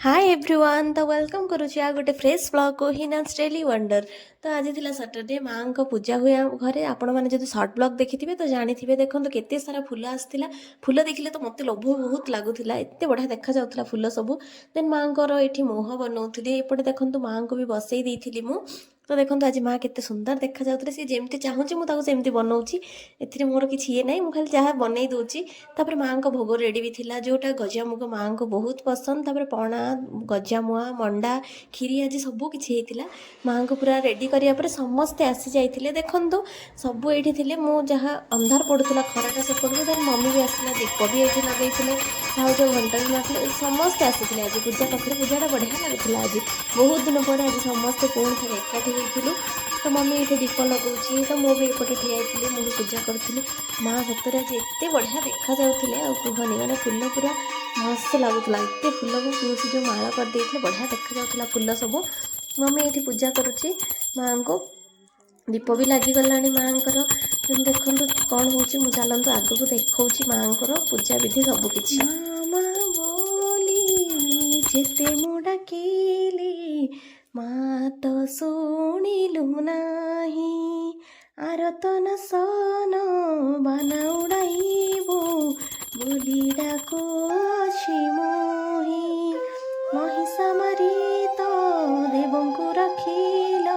High everyone, ତ welcome କରୁଛି ଆଉ ଗୋଟେ ଫ୍ରେଶ୍ ବ୍ଲଗ୍କୁ, ହିନାନ୍ସ ଡେଲି ୱଣ୍ଡର। ତ ଆଜି ଥିଲା ସଟରଡେ, ମାଆଙ୍କ ପୂଜା ହୁଏ ଆମ ଘରେ। ଆପଣମାନେ ଯଦି ସର୍ଟ ବ୍ଲଗ୍ ଦେଖିଥିବେ ତ ଜାଣିଥିବେ। ଦେଖନ୍ତୁ, କେତେ ସାରା ଫୁଲ ଆସିଥିଲା। ଫୁଲ ଦେଖିଲେ ତ ମୋତେ ଲୋଭ ବହୁତ ଲାଗୁଥିଲା, ଏତେ ବଢ଼ିଆ ଦେଖାଯାଉଥିଲା ଫୁଲ ସବୁ। ଦେନ୍ ମାଆଙ୍କର ଏଇଠି ମୁହଁ ବନଉଥିଲି। ଏପଟେ ଦେଖନ୍ତୁ, ମାଆଙ୍କୁ ବି ବସେଇ ଦେଇଥିଲି ମୁଁ। ତ ଦେଖନ୍ତୁ, ଆଜି ମା କେତେ ସୁନ୍ଦର ଦେଖାଯାଉଥିଲେ। ସେ ଯେମିତି ଚାହୁଁଛି, ମୁଁ ତାକୁ ସେମିତି ବନଉଛି। ଏଥିରେ ମୋର କିଛି ଇଏ ନାହିଁ, ମୁଁ ଖାଲି ଯାହା ବନେଇ ଦେଉଛି। ତାପରେ ମାଆଙ୍କ ଭୋଗ ରେଡ଼ି ବି ଥିଲା, ଯେଉଁଟା ଗଜାମୁଗ ମାଆଙ୍କୁ ବହୁତ ପସନ୍ଦ। ତାପରେ ପଣା, ଗଜାମୁଆ, ମଣ୍ଡା, କ୍ଷୀରି, ଆଜି ସବୁ କିଛି ହେଇଥିଲା। ମାଆଙ୍କୁ ପୁରା ରେଡ଼ି କରିବା ପରେ ସମସ୍ତେ ଆସି ଯାଇଥିଲେ। ଦେଖନ୍ତୁ, ସବୁ ଏଇଠି ଥିଲେ। ମୁଁ ଯାହା ଅନ୍ଧାର ପଡ଼ୁଥିଲା, ଖରାଟା ସେପଟକୁ। ଦେନ୍ ମମି ବି ଆସିଲା, ଦୀପ ବି ଏଇଠି ଲଗେଇଥିଲେ, ଭାଉଜ ଘଣ୍ଟ ବି ମାରିଥିଲେ। ସମସ୍ତେ ଆସିଥିଲେ ଆଜି ପୂଜା ପାଖରେ। ପୂଜାଟା ବଢ଼ିଆ ଲାଗୁଥିଲା ଆଜି। ବହୁତ ଦିନ ପରେ ଆଜି ସମସ୍ତେ ପୁଣି ଥରେ ଏକାଠି ହେଇଥିଲୁ। ତ ମମି ଏଇଠି ଦୀପ ଲଗାଉଛି, ତ ମୁଁ ବି ଏପଟେ ଠିଆ ହେଇଥିଲି, ମୁଁ ବି ପୂଜା କରୁଥିଲି। ମା ସତରେ ଆଜି ଏତେ ବଢ଼ିଆ ଦେଖାଯାଉଥିଲେ, ଆଉ କୁହନି। ମାନେ ଫୁଲ ପୁରା ମସ୍ତ ଲାଗୁଥିଲା। ଏତେ ଫୁଲକୁ ପିଉସୀ ଯେଉଁ ମାଳ କରିଦେଇଥିଲେ, ବଢ଼ିଆ ଦେଖାଯାଉଥିଲା ଫୁଲ ସବୁ। ମମି ଏଇଠି ପୂଜା କରୁଛି ମାଆଙ୍କୁ। ଦୀପ ବି ଲାଗିଗଲାଣି ମାଆଙ୍କର। ଦେଖନ୍ତୁ କ'ଣ ହେଉଛି। ମୁଁ ଚାଲନ୍ତୁ ଆଗକୁ ଦେଖାଉଛି ମାଆଙ୍କର ପୂଜା ବିଧି ସବୁ କିଛି। ମା ବୋଲି ଯେତେ ମୁଁ ଡାକିଲି, ମା ତ ଶୁଣିଲୁ ନାହିଁ। ଆରତ ନସନ ବାନା ଉଡ଼ାଇବୁ ବୋଲି ଡାକୁଅଛି ମୁହିଁ। ମହିଷା ମାରି ତ ଦେବଙ୍କୁ ରଖିଲ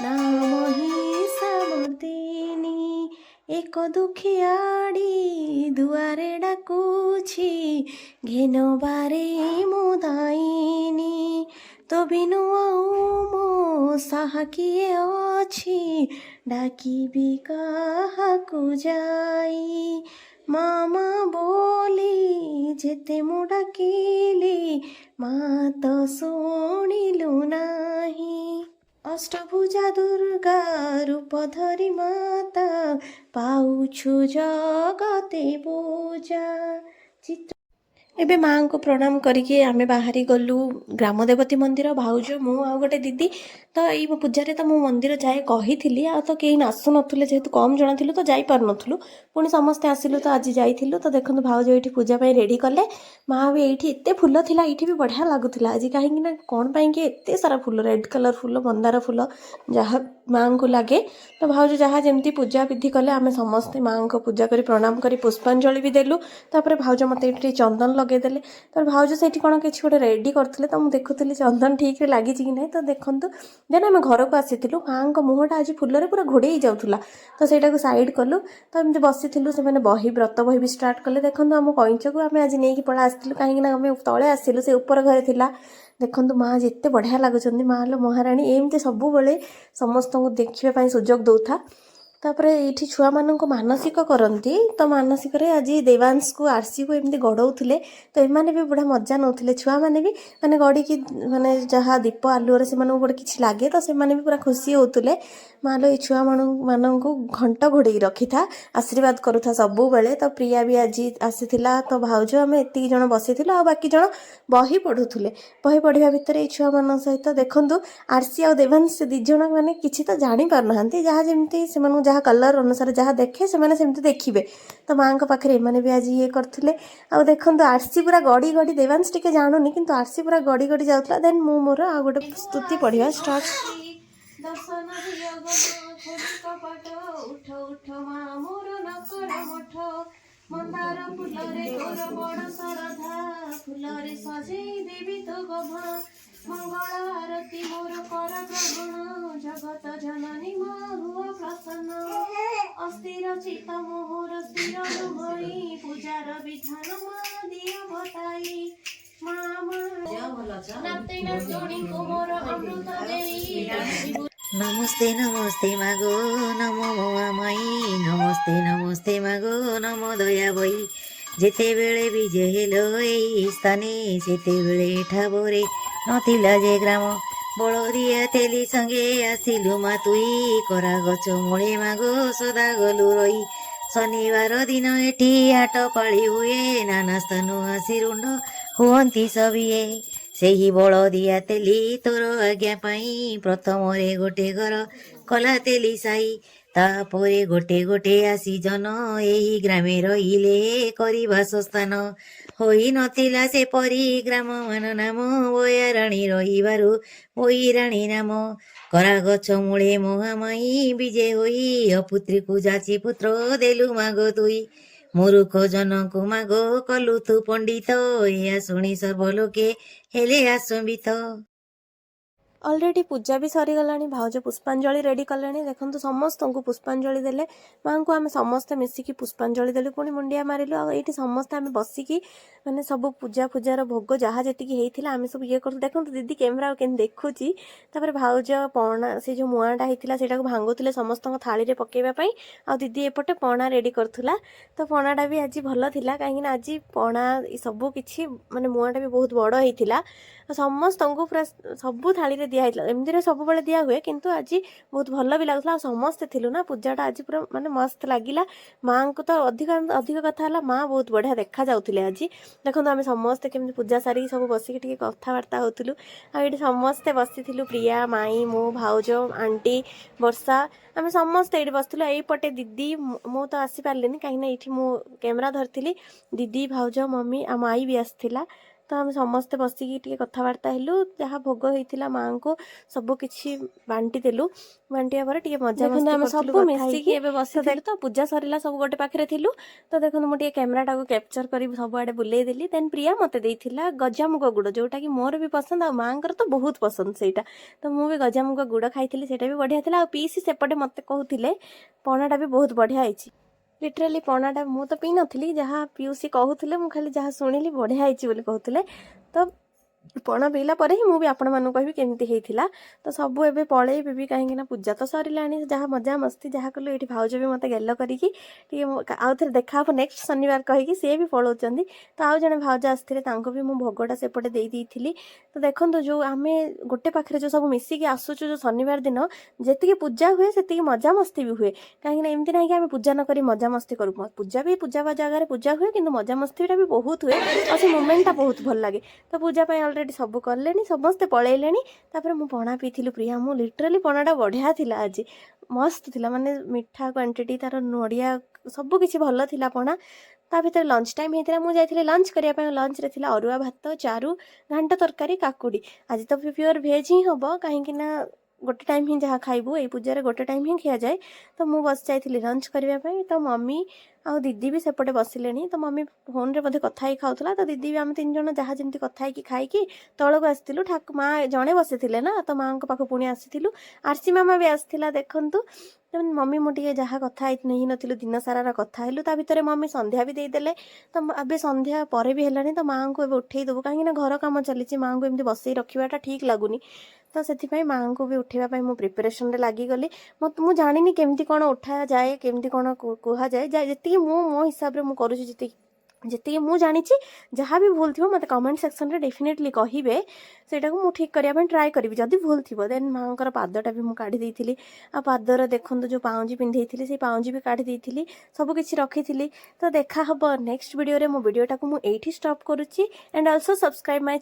ନା ମହିଷା ମର୍ଦିନୀ। ଏକ ଦୁଖିଆଡ଼ି ଦୁଆରେ ଡାକୁଛି, ଘେନବାରେ ମୁଁ ଦାଇନି। ତୋ ବିନୁ ଆଉ ମୋ ସାହା କିଏ ଅଛି, ଡାକିବି କାହାକୁ ଯାଇ? ମାମା ବୋଲି ଯେତେ ମୁଁ ଡାକିଲି, ମା ତ ଶୁଣିଲୁ ନାହିଁ। ଅଷ୍ଟଭୁଜା ଦୁର୍ଗା ରୂପ ଧରି ମାତା, ପାଉଛୁ ଜଗତେ ପୂଜା। ଚିତ୍ର ଏବେ ମାଆଙ୍କୁ ପ୍ରଣାମ କରିକି ଆମେ ବାହାରି ଗଲୁ ଗ୍ରାମଦେବତୀ ମନ୍ଦିର, ଭାଉଜ, ମୁଁ ଆଉ ଗୋଟେ ଦିଦି। ତ ଏଇ ପୂଜାରେ ତ ମୁଁ ମନ୍ଦିର ଯାଏ କହିଥିଲି, ଆଉ ତ କେହି ଆସୁନଥିଲେ। ଯେହେତୁ କମ୍ ଜଣ ଥିଲୁ, ତ ଯାଇପାରୁନଥିଲୁ। ପୁଣି ସମସ୍ତେ ଆସିଲୁ ତ ଆଜି ଯାଇଥିଲୁ। ତ ଦେଖନ୍ତୁ, ଭାଉଜ ଏଇଠି ପୂଜା ପାଇଁ ରେଡ଼ି କଲେ। ମା ବି ଏଇଠି, ଏତେ ଫୁଲ ଥିଲା ଏଇଠି ବି, ବଢ଼ିଆ ଲାଗୁଥିଲା ଆଜି। କାହିଁକି ନା କ'ଣ ପାଇଁକି ଏତେ ସାରା ଫୁଲ, ରେଡ଼୍ କଲର୍ ଫୁଲ, ମନ୍ଦାର ଫୁଲ, ଯାହା ମାଆଙ୍କୁ ଲାଗେ। ତ ଭାଉଜ ଯାହା ଯେମିତି ପୂଜା ବିଧି କଲେ, ଆମେ ସମସ୍ତେ ମାଆଙ୍କ ପୂଜା କରି, ପ୍ରଣାମ କରି ପୁଷ୍ପାଞ୍ଜଳି ବି ଦେଲୁ। ତାପରେ ଭାଉଜ ମୋତେ ଏଇଠି ଟିକେ ଚନ୍ଦନ ଲଗେଇଦେଲେ। ତାପରେ ଭାଉଜ ସେଇଠି କ'ଣ କିଛି ଗୋଟେ ରେଡ଼ି କରୁଥିଲେ, ତ ମୁଁ ଦେଖୁଥିଲି ଚନ୍ଦନ ଠିକ୍ରେ ଲାଗିଛି କି ନାହିଁ। ତ ଦେଖନ୍ତୁ, ଦେନ୍ ଆମେ ଘରକୁ ଆସିଥିଲୁ। ମାଆଙ୍କ ମୁହଁଟା ଆଜି ଫୁଲରେ ପୁରା ଘୋଡ଼େଇ ହେଇଯାଉଥିଲା, ତ ସେଇଟାକୁ ସାଇଡ଼୍ କଲୁ। ତ ଏମିତି ବସିଥିଲୁ, ସେମାନେ ବହି, ବ୍ରତ ବହି ବି ଷ୍ଟାର୍ଟ କଲେ। ଦେଖନ୍ତୁ, ଆମ କଇଁଚକୁ ଆମେ ଆଜି ନେଇକି ପଳା ଆସିଥିଲୁ, କାହିଁକି ନା ଆମେ ତଳେ ଆସିଲୁ, ସେ ଉପର ଘରେ ଥିଲା। ଦେଖନ୍ତୁ, ମା ଯେତେ ବଢ଼ିଆ ଲାଗୁଛନ୍ତି। ମା ଲୋ ମହାରାଣୀ, ଏମିତି ସବୁବେଳେ ସମସ୍ତଙ୍କୁ ଦେଖିବା ପାଇଁ ସୁଯୋଗ ଦଉଥା। ତାପରେ ଏଇଠି ଛୁଆମାନଙ୍କୁ ମାନସିକ କରନ୍ତି। ତ ମାନସିକରେ ଆଜି ଦେବାଂଶକୁ, ଆର୍ସିକୁ ଏମିତି ଗଡ଼ଉଥିଲେ। ତ ଏମାନେ ବି ବଢ଼ିଆ ମଜା ନେଉଥିଲେ। ଛୁଆମାନେ ବି ମାନେ ଗଡ଼ିକି, ମାନେ ଯାହା ଦୀପ ଆଲୁଅରେ ସେମାନଙ୍କୁ ଗୋଟେ କିଛି ଲାଗେ, ତ ସେମାନେ ବି ପୁରା ଖୁସି ହେଉଥିଲେ। ମା ଲୋ, ଏଇ ଛୁଆମାନଙ୍କୁ ଘଣ୍ଟ ଘୋଡ଼େଇକି ରଖିଥା, ଆଶୀର୍ବାଦ କରୁଥା ସବୁବେଳେ। ତ ପ୍ରିୟା ବି ଆଜି ଆସିଥିଲା। ତ ଭାଉଜ, ଆମେ ଏତିକି ଜଣ ବସିଥିଲୁ, ଆଉ ବାକି ଜଣ ବହି ପଢ଼ୁଥିଲେ। ବହି ପଢ଼ିବା ଭିତରେ ଏଇ ଛୁଆମାନଙ୍କ ସହିତ, ଦେଖନ୍ତୁ, ଆର୍ସି ଆଉ ଦେବାଂଶ, ସେ ଦୁଇ ଜଣ ମାନେ କିଛି ତ ଜାଣିପାରୁନାହାନ୍ତି। ଯାହା ଯେମିତି ସେମାନଙ୍କୁ ଯାହା କଲର୍ ଅନୁସାରେ ଯାହା ଦେଖେ, ସେମାନେ ସେମିତି ଦେଖିବେ। ତ ମାଆଙ୍କ ପାଖରେ ଏମାନେ ବି ଆଜି ଇଏ କରୁଥିଲେ। ଆଉ ଦେଖନ୍ତୁ, ଆର୍ସି ପୁରା ଗଡ଼ି ଗଡ଼ି, ଦେବାଂଶ ଟିକେ ଜାଣୁନି, କିନ୍ତୁ ଆର୍ସି ପୁରା ଗଡ଼ି ଗଡ଼ି ଯାଉଥିଲା। ଦେନ୍ ମୁଁ ମୋର ଆଉ ଗୋଟେ ସ୍ତୁତି ପଢ଼ିବା ଷ୍ଟାର୍ଟ। ଦର୍ଶନ ଦିଅ ଗୋ ମା, ଖୋଲି କପାଟ, ଉଠ ଉଠ ମା ମୋର ନକର ମଠ। ମନ୍ଦାର ଫୁଲରେ ତୋର ବଡ଼ ଶରଧା, ଫୁଲରେ ସଜେଇ ଦେବି ତୋ ଗଭା। ମଙ୍ଗଳ ଆରତୀ ମୋର କର ଗ୍ରହଣ, ଜଗତ ଜନନୀ ମା ହୁଅ ପ୍ରସନ୍ନ। ଅସ୍ଥିର ଚିତ୍ତ ମୋହର ସ୍ଥିର ନୁହଇ, ପୂଜାର ବିଧାନ ମା ଦିଅ ବତାଇ। ମା ମା, ନାତି ନାତୁଣୀଙ୍କୁ ମୋର ଅମୃତ ଦେଇ। ନମସ୍ତେ ନମସ୍ତେ ମାଗୋ ନମ ମହାମାୟୀ, ନମସ୍ତେ ନମସ୍ତେ ମାଗୋ ନମ ଦୟାମୟୀ। ଯେତେବେଳେ ବିଜେ ହେଲ ଏଇ ସ୍ଥାନେ, ସେତେବେଳେ ଠାବରେ ନଥିଲା ଯେ ଗ୍ରାମ। ବଳଦିଆ ତେଲି ସଙ୍ଗେ ଆସିଲୁ ମା ତୁଇ, କରା ଗଛ ମୂଳେ ମାଗୋ ସଦା ଗଲୁ ରହି। ଶନିବାର ଦିନ ଏଠି ହାଟ ପାଳି ହୁଏ, ନାନା ସ୍ଥାନ ଆସି ରୁଣ୍ଡ ହୁଅନ୍ତି ସଭିଏ। ସେହି ବଳଦିଆ ତେଲି ତୋର ଆଜ୍ଞା ପାଇଁ, ପ୍ରଥମରେ ଗୋଟେ ଘର କଲା ତେଲି ସାହି। ତାପରେ ଗୋଟେ ଗୋଟେ ଆସି ଜନ ଏହି ଗ୍ରାମେ ରହିଲେ କରି ବାସସ୍ଥାନ। ହୋଇନଥିଲା ସେପରି ଗ୍ରାମମାନ ନାମ, ବୟାରାଣୀ ରହିବାରୁ ବୋଇରାଣୀ ନାମ। କରାଗଛ ମୂଳେ ମହାମାଇ ବିଜେ ହୋଇ, ଅପୁତ୍ରୀକୁ ଯାଚି ପୁତ୍ର ଦେଲୁ ମାଗ ତୁଇ। ମୂରୁଖ ଜନକୁ ମାଗ କଲୁ ତୁ ପଣ୍ଡିତ, ଏହା ଶୁଣି ସର୍ବଲୋକେ ହେଲେ ଆଚମ୍ବିତ। ଅଲରେଡ଼ି ପୂଜା ବି ସରିଗଲାଣି। ଭାଉଜ ପୁଷ୍ପାଞ୍ଜଳି ରେଡ଼ି କଲେଣି। ଦେଖନ୍ତୁ, ସମସ୍ତଙ୍କୁ ପୁଷ୍ପାଞ୍ଜଳି ଦେଲେ। ମାଆଙ୍କୁ ଆମେ ସମସ୍ତେ ମିଶିକି ପୁଷ୍ପାଞ୍ଜଳି ଦେଲୁ, ପୁଣି ମୁଣ୍ଡିଆ ମାରିଲୁ। ଆଉ ଏଇଠି ସମସ୍ତେ ଆମେ ବସିକି ମାନେ ସବୁ ପୂଜା ଫୂଜାର ଭୋଗ ଯାହା ଯେତିକି ହେଇଥିଲା, ଆମେ ସବୁ ଇଏ କରୁଛୁ। ଦେଖନ୍ତୁ, ଦିଦି କ୍ୟାମେରା କେମିତି ଦେଖୁଛି। ତାପରେ ଭାଉଜ ପଣା, ସେ ଯେଉଁ ମୁଆଁଟା ହେଇଥିଲା, ସେଇଟାକୁ ଭାଙ୍ଗୁଥିଲେ ସମସ୍ତଙ୍କ ଥାଳିରେ ପକେଇବା ପାଇଁ। ଆଉ ଦିଦି ଏପଟେ ପଣା ରେଡ଼ି କରୁଥିଲା। ତ ପଣାଟା ବି ଆଜି ଭଲ ଥିଲା, କାହିଁକିନା ଆଜି ପଣା ସବୁ କିଛି ମାନେ ମୁଆଁଟା ବି ବହୁତ ବଡ଼ ହେଇଥିଲା ଆଉ ସମସ୍ତଙ୍କୁ ପୁରା ସବୁ ଥାଳିରେ ଦିଆ ହେଇଥିଲା। ଏମିତିରେ ସବୁବେଳେ ଦିଆ ହୁଏ, କିନ୍ତୁ ଆଜି ବହୁତ ଭଲ ବି ଲାଗୁଥିଲା। ଆଉ ସମସ୍ତେ ଥିଲୁ ନା, ପୂଜାଟା ଆଜି ପୁରା ମାନେ ମସ୍ତ ଲାଗିଲା। ମାଆଙ୍କୁ ତ ଅଧିକ ଅଧିକ କଥା ହେଲା, ମା ବହୁତ ବଢ଼ିଆ ଦେଖା ଯାଉଥିଲେ ଆଜି। ଦେଖନ୍ତୁ, ଆମେ ସମସ୍ତେ କେମିତି ପୂଜା ସାରିକି ସବୁ ବସିକି ଟିକେ କଥାବାର୍ତ୍ତା ହେଉଥିଲୁ। ଆଉ ଏଇଠି ସମସ୍ତେ ବସିଥିଲୁ, ପ୍ରିୟା, ମାଇଁ, ମୁଁ, ଭାଉଜ, ଆଣ୍ଟି, ବର୍ଷା, ଆମେ ସମସ୍ତେ ଏଇଠି ବସିଥିଲୁ। ଏଇପଟେ ଦିଦି, ମୁଁ ତ ଆସିପାରିଲିନି, କାହିଁକିନା ଏଇଠି ମୁଁ କ୍ୟାମେରା ଧରିଥିଲି। ଦିଦି, ଭାଉଜ, ମମି ଆଉ ମାଇ ବି ଆସିଥିଲା। ତ ଆମେ ସମସ୍ତେ ବସିକି ଟିକେ କଥାବାର୍ତ୍ତା ହେଲୁ। ଯାହା ଭୋଗ ହେଇଥିଲା ମାଆଙ୍କୁ ସବୁ କିଛି ବାଣ୍ଟି ଦେଲୁ। ବାଣ୍ଟିବା ପରେ ଟିକେ ମଜା ଦେଖନ୍ତୁ, ମସ୍ତି ଆମେ କରୁଥିଲୁ ସବୁ କଥା ମିଶିକି ହେଇକି। ଏବେ ତ ବସିଥିଲୁ। ତ ପୂଜା ସରିଲା, ସବୁ ଗୋଟେ ପାଖରେ ଥିଲୁ। ତ ଦେଖନ୍ତୁ, ମୁଁ ଟିକେ କ୍ୟାମେରାଟାକୁ କ୍ୟାପଚର କରି ସବୁଆଡ଼େ ବୁଲେଇ ଦେଲି। ଦେନ୍ ପ୍ରିୟା ମୋତେ ଦେଇଥିଲା ଗଜାମୁଗ ଗୁଡ଼, ଯୋଉଟାକି ମୋର ବି ପସନ୍ଦ ଆଉ ମାଆଙ୍କର ତ ବହୁତ ପସନ୍ଦ ସେଇଟା। ତ ମୁଁ ବି ଗଜାମୁଗ ଗୁଡ଼ ଖାଇଥିଲି, ସେଇଟା ବି ବଢ଼ିଆ ଥିଲା। ଆଉ ପିଇସି ସେପଟେ ମୋତେ କହୁଥିଲେ ପଣାଟା ବି ବହୁତ ବଢ଼ିଆ ହେଇଛି। ଲିଟରାଲି ପଣାଟା ମୁଁ ତ ପିଇନଥିଲି, ଯାହା ପିଉସି କହୁଥିଲେ, ମୁଁ ଖାଲି ଯାହା ଶୁଣିଲି, ବଢ଼ିଆ ହେଇଛି ବୋଲି କହୁଥିଲେ। ତ ପଣା ପିଇଲା ପରେ ହିଁ ମୁଁ ବି ଆପଣମାନଙ୍କୁ କହିବି କେମିତି ହେଇଥିଲା। ତ ସବୁ ଏବେ ପଳେଇବେ ବି, କାହିଁକି ନା ପୂଜା ତ ସରିଲାଣି। ଯାହା ମଜା ମସ୍ତି ଯାହା କଲୁ, ଏଇଠି ଭାଉଜ ବି ମୋତେ ଗେଲ କରିକି ଟିକେ ଆଉ ଥରେ ଦେଖା ହବ ନେକ୍ସଟ ଶନିବାର କହିକି ସିଏ ବି ପଳଉଛନ୍ତି। ତ ଆଉ ଜଣେ ଭାଉଜ ଆସିଥିଲେ, ତାଙ୍କୁ ବି ମୁଁ ଭୋଗଟା ସେପଟେ ଦେଇ ଦେଇଥିଲି। ତ ଦେଖନ୍ତୁ, ଯେଉଁ ଆମେ ଗୋଟେ ପାଖରେ ଯେଉଁ ସବୁ ମିଶିକି ଆସୁଛୁ, ଯେଉଁ ଶନିବାର ଦିନ ଯେତିକି ପୂଜା ହୁଏ, ସେତିକି ମଜାମସ୍ତି ବି ହୁଏ। କାହିଁକିନା ଏମିତି ନାହିଁ କି ଆମେ ପୂଜା ନ କରି ମଜାମସ୍ତି କରୁ। ପୂଜା ବି ପୂଜା ବା ଜାଗାରେ ପୂଜା ହୁଏ, କିନ୍ତୁ ମଜାମସ୍ତିଟା ବି ବହୁତ ହୁଏ ଆଉ ସେ ମୁମେଣ୍ଟଟା ବହୁତ ଭଲ ଲାଗେ। ତ ପୂଜା ପାଇଁ ଅଲରେଡ଼ି ସବୁ କଲେଣି, ସମସ୍ତେ ପଳେଇଲେଣି। ତାପରେ ମୁଁ ପଣା ପିଇଥିଲୁ ପ୍ରିୟା ମୁଁ। ଲିଟରାଲି ପଣାଟା ବଢ଼ିଆ ଥିଲା ଆଜି, ମସ୍ତ ଥିଲା। ମାନେ ମିଠା କ୍ୱାଣ୍ଟିଟି ତାର, ନଡ଼ିଆ, ସବୁ କିଛି ଭଲ ଥିଲା ପଣା। ତା ଭିତରେ ଲଞ୍ଚ ଟାଇମ୍ ହେଇଥିଲା, ମୁଁ ଯାଇଥିଲି ଲଞ୍ଚ କରିବା ପାଇଁ। ଲଞ୍ଚରେ ଥିଲା ଅରୁଆ ଭାତ, ଚାରୁ, ଘାଣ୍ଟ ତରକାରୀ, କାକୁଡ଼ି। ଆଜି ତ ପିଓର ଭେଜ୍ ହିଁ ହେବ, କାହିଁକି ନା ଗୋଟେ ଟାଇମ୍ ହିଁ ଯାହା ଖାଇବୁ, ଏଇ ପୂଜାରେ ଗୋଟେ ଟାଇମ୍ ହିଁ ଖିଆଯାଏ। ତ ମୁଁ ବସି ଯାଇଥିଲି ଲଞ୍ଚ କରିବା ପାଇଁ। ତ ମମି ଆଉ ଦିଦି ବି ସେପଟେ ବସିଲେଣି। ତ ମମି ଫୋନ୍ରେ ବୋଧେ କଥା ହେଇ ଖାଉଥିଲା। ତ ଦିଦି ବି, ଆମେ ତିନି ଜଣ ଯାହା ଯେମିତି କଥା ହେଇକି ଖାଇକି ତଳକୁ ଆସିଥିଲୁ। ମା ଜଣେ ବସିଥିଲେ ନା, ତ ମାଆଙ୍କ ପାଖକୁ ପୁଣି ଆସିଥିଲୁ। ଆରସି ମାମା ବି ଆସିଥିଲା। ଦେଖନ୍ତୁ, ତ ମମି ମୁଁ ଟିକେ ଯାହା କଥା ହେଇନଥିଲୁ ଦିନ ସାରାର କଥା ହେଲୁ। ତା ଭିତରେ ମମି ସନ୍ଧ୍ୟା ବି ଦେଇଦେଲେ। ତ ଏବେ ସନ୍ଧ୍ୟା ପରେ ବି ହେଲାଣି, ତ ମାଆଙ୍କୁ ଏବେ ଉଠେଇ ଦେବୁ, କାହିଁକିନା ଘର କାମ ଚାଲିଛି, ମାଆଙ୍କୁ ଏମିତି ବସେଇ ରଖିବାଟା ଠିକ୍ ଲାଗୁନି। ତ ସେଥିପାଇଁ ମାଆଙ୍କୁ ବି ଉଠେଇବା ପାଇଁ ମୁଁ ପ୍ରିପାରେସନରେ ଲାଗିଗଲି। ମୁଁ ଜାଣିନି କେମିତି କ'ଣ ଉଠାଯାଏ, କେମିତି କ'ଣ କୁହାଯାଏ। ଯେତିକି ମୁଁ ମୋ ହିସାବରେ ମୁଁ କରୁଛି, ଯେତିକି ଯେତିକି ମୁଁ ଜାଣିଛି, ଯାହା ବି ଭୁଲ ଥିବ ମୋତେ କମେଣ୍ଟ ସେକ୍ସନରେ ଡେଫିନେଟଲି କହିବେ। ସେଇଟାକୁ ମୁଁ ଠିକ୍ କରିବା ପାଇଁ ଟ୍ରାଏ କରିବି ଯଦି ଭୁଲ ଥିବ। ଦେନ୍ ମାଆଙ୍କର ପାଦଟା ବି ମୁଁ କାଢ଼ି ଦେଇଥିଲି। ଆଉ ପାଦର ଦେଖନ୍ତୁ, ଯେଉଁ ପାଉଁଜି ପିନ୍ଧେଇଥିଲି, ସେଇ ପାଉଁଜି ବି କାଢ଼ି ଦେଇଥିଲି, ସବୁ କିଛି ରଖିଥିଲି। ତ ଦେଖା ହେବ ନେକ୍ସଟ ଭିଡ଼ିଓରେ। ମୋ ଭିଡ଼ିଓଟାକୁ ମୁଁ ଏଇଠି ଷ୍ଟପ୍ କରୁଛି and also subscribe my